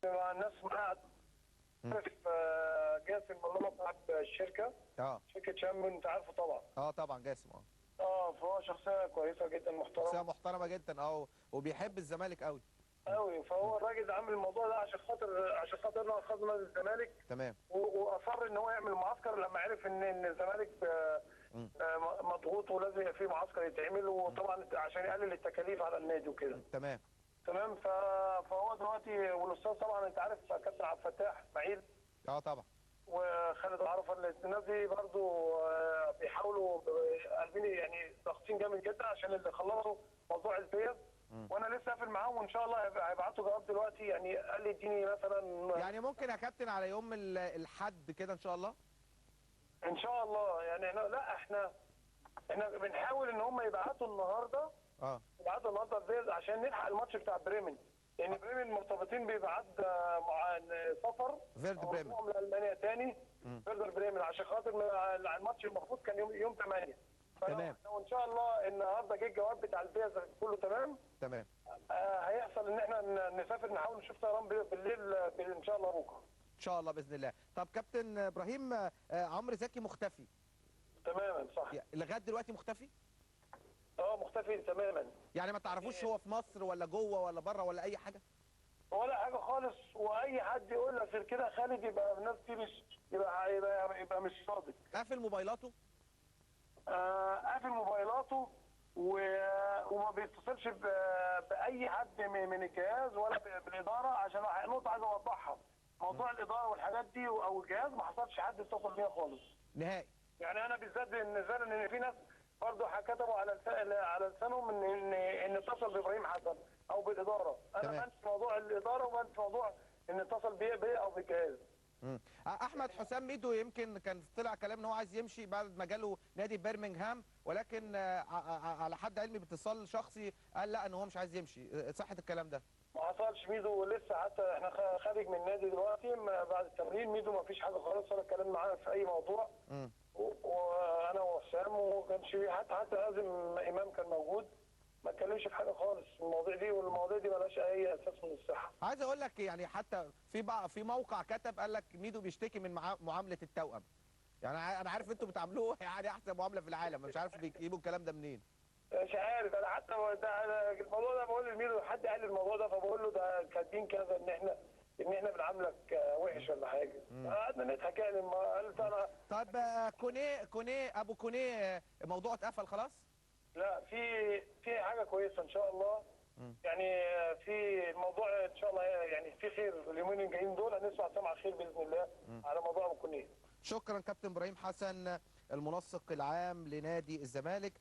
مع الناس، مع جاسم الله صاحب الشركة. شركة شامبيون، انت عارفه طبعا. طبعا جاسم. فهو شخصية كويسة جدا، محترمه. شخصية محترمه جدا، وبيحب الزمالك قوي قوي. فهو الراجل عامل الموضوع ده عشان خاطرنا، خاطر نادي الزمالك. تمام. واصر ان هو يعمل معسكر لما عرف ان الزمالك مضغوط ولازم يبقى في معسكر يتعمل، وطبعا عشان يقلل التكاليف على النادي وكده. تمام. تمام. فهو دلوقتي، والاستاذ طبعا انت عارف كابتن عبد الفتاح معيل. طبعا. وخالد عرفه، الناس دي برضو بيحاولوا قلبين يعني، ضاغطين جامد جدا عشان اللي خلصوا موضوع البيض. وانا لسه قافل معاهم، وان شاء الله هيبعتوا جواب دلوقتي. يعني قال لي اديني مثلا، يعني ممكن يا كابتن على يوم الاحد كده ان شاء الله. ان شاء الله. يعني احنا، لا احنا بنحاول ان هم يبعتوا النهارده. يبعتوا النهارده الفيز عشان نلحق الماتش بتاع بريمن، لان بريمن مرتبطين بميعاد مع سفر فيردر بريمن لالمانيا تاني. فيردر بريمن عشان خاطر الماتش المفروض كان يوم 8. تمام. وان شاء الله النهارده جه الجواب بتاع الفيز كله تمام. تمام. هيحصل ان احنا نسافر، نحاول نشوف طيران بالليل ان شاء الله بكره. ان شاء الله باذن الله. طب كابتن ابراهيم، عمرو زكي مختفي تماما، صح؟ لغاية دلوقتي مختفي؟ مختفي تماما. يعني ما تعرفوش هو في مصر ولا جوه ولا بره ولا اي حاجة؟ ولا حاجة خالص. واي حد يقول لك غير كده خالد يبقى الناس دي مش يبقى مش صادق. قافل موبايلاته؟ قافل موبايلاته وما بيتصلش باي حد من الجهاز ولا بالادارة. عشان نقطة عايز اوضحها، موضوع الادارة والحاجات دي او الجهاز ما حصلش حد اتصل بيها خالص نهائي. يعني انا بالذات بالنسبة لي ان في ناس برضه كتبوا على لسانهم ان اتصل بابراهيم حسن او بالادارة. انا ما في موضوع الادارة وما في موضوع ان اتصل بيه او بالجهاز. احمد حسام ميدو يمكن كان طلع كلام ان هو عايز يمشي بعد ما جاله نادي برمنغهام، ولكن على حد علمي باتصال شخصي قال لا ان هو مش عايز يمشي. صحة الكلام ده؟ ما حصلش. ميدو لسه حتى احنا خارج من النادي دلوقتي بعد التمرين، ميدو ما فيش حاجة خالص ولا اتكلم معاه في اي موضوع. وانا وحسام وكانش حتى لازم امام كان موجود، ما اتكلمش في حاجة خالص المواضيع دي، والمواضيع دي مالهاش اي اساس من الصحة. عايز اقول لك يعني حتى في موقع كتب قال لك ميدو بيشتكي من معاملة التوأم. يعني انا عارف انتوا بتعاملوه يعني احسن معاملة في العالم، مش عارف بيجيبوا الكلام ده منين. مش عارف انا حتى ده الموضوع ده بقول لميدو، حد قال لي الموضوع ده فبقول له ده كاتبين كذا ان احنا بنعاملك وحش ولا حاجة. قعدنا نضحك يعني. ما قلت انا. طب كونية ابو كونية الموضوع اتقفل خلاص؟ لا، في حاجة كويسة ان شاء الله. يعني في الموضوع ان شاء الله يعني في خير اليومين الجايين دول، هنسمع سمع خير باذن الله على موضوع ابو كونية. شكرا كابتن ابراهيم حسن المنسق العام لنادي الزمالك.